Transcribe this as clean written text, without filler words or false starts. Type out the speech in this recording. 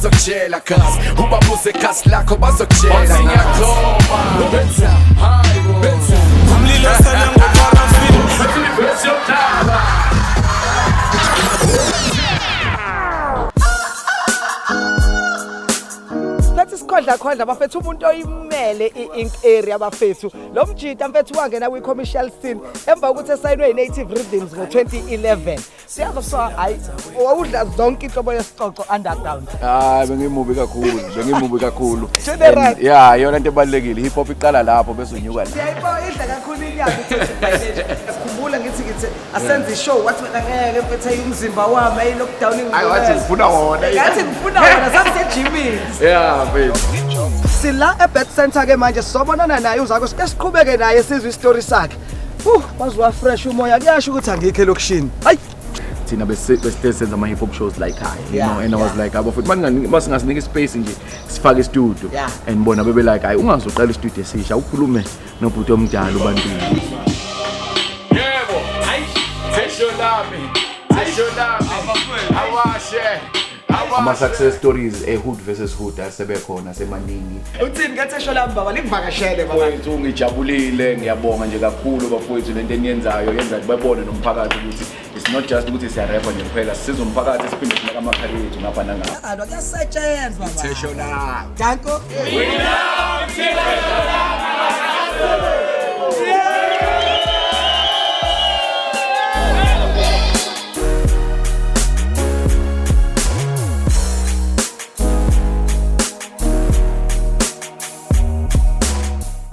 Bazokutshela cuz ubabuze kasi lakho bazokutshela. Ngiyaqoma. Umlilo sala ngoparafini. Yodaba. Lethi sikhondla khondla bafethu, umuntu oyimele i-Ink Area bafethu. Lo mjita mfethu wangena kwi-commercial scene emva kokuthi esayinwe i-Native Rhythms ngo-2011. Siyazi kuthiwa hayi, wawudla zonke inhlobo yesicoco underground. Hayi, bengimubi kakhulu, bengimubi kakhulu. General. And, yeah, iyona into ebalulekile, hip hop iqala lapho bese unyuka la. Siyayibona, idla kakhulu inyama i-Native. Sikhumbula ngithi asenze i-show, wathi wena ngeke mfethu, ayi umzimba wami, ayi lockdown. Hayi, wathi ngifuna wona. Ngathi ngifuna wona sasejimini. Yeah, mfethu. Sila eBet Center ke manje, sizobonana naye uzako, sike siqhubeke naye sizwe isitori sakhe. Waziwa fresh umoya, kuyasho ukuthi angikho elokishini. Hayi. Thina besihlezi senza ama hip hop shows like high, you know, and I was like, abo futhi masingasinika ispace nje sifake istudio. And bona bebe like, hayi, ungazoqala istudio esisha, ukhulume nobhuti omdala ubantwini. Yebo, thesho lami, thesho lami, awashe. Ama-success stories e-hood versus hood asebekhona semaningi. Uthini ngathi lami baba, likuvakashele baba? Bafowethu, ngijabulile, ngiyabonga nje kakhulu bafowethu. Lento eniyenzayo yenza babone nomphakathi ukuthi it's not just ukuthi siyarepha nje kuphela, sisiza umphakathi, siphinde sinake amakhariya ethu ngapha nangapha. Alwa kuyasetshenzwa baba. Thesho lami. Danko. We love Thesho lami.